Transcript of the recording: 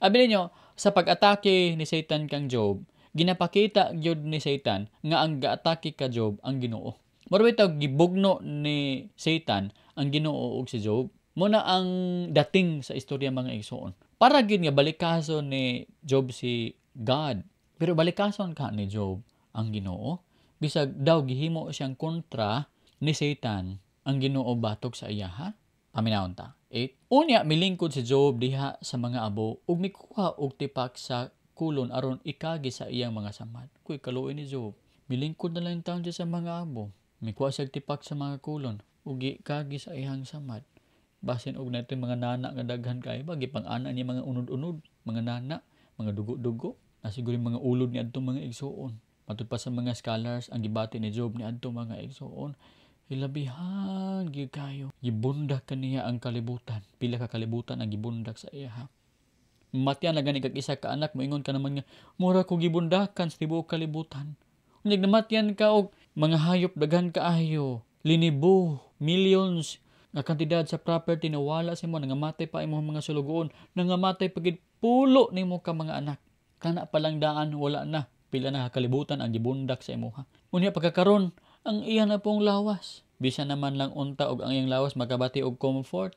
Abi ninyo, sa pag-atake ni Satan kang Job, ginapakita gyud ni Satan nga ang gaatake ka Job ang Ginoo. Mura bitaw gibugno ni Satan ang Ginoo ug si Job. Muna ang dating sa istorya, mga igsoon. Para gyud nga balikason ni Job si God. Pero balikason ka ni Job ang Ginoo? Bisag daw gihimo siyang kontra ni Satan ang Ginoo batok sa iyaha? Paminawon ta. 8. Unya milingkod si Job diha sa mga abo ug mikuha og tipak sa kolon aron ikagi sa iyang mga samad. Kuy, kaluoy ni Job. Milingkod na lang taon siya sa mga abo. Mikuha siya tipak sa mga kolon ug giikagi sa iyang samad. Basin og nato mga nana nga daghan kay ba gipang-ana niya mga unod-unod, mga nana, mga dugo-dugo. Na siguro yung mga ulod ni adto, mga igsuon. Matud pa sa mga scholars, ang gibati ni Job ni adto, mga igsuon, hilabihan gyud kayo. Gibundak kaniya ang kalibutan. Pila ka kalibutan ang gibundak sa iya ha. Matyan na gani kag isa ka anak, moingon ka naman nga mura ko gibundakan sa tibuok kalibutan. Unya namatyan ka og mga hayop daghan kaayo, linibo, millions nga kantidad sa property na wala sa imo, nangamatay pa imong mga sulugoon, nangamatay pa gid pulo nimo ka mga anak. Kana pa lang daan wala na. Pila na kalibutan ang gibundak sa imuha. Unya pagkakaron, ang iya na pong lawas. Bisan naman lang unta og ang iyang lawas makabati og comfort.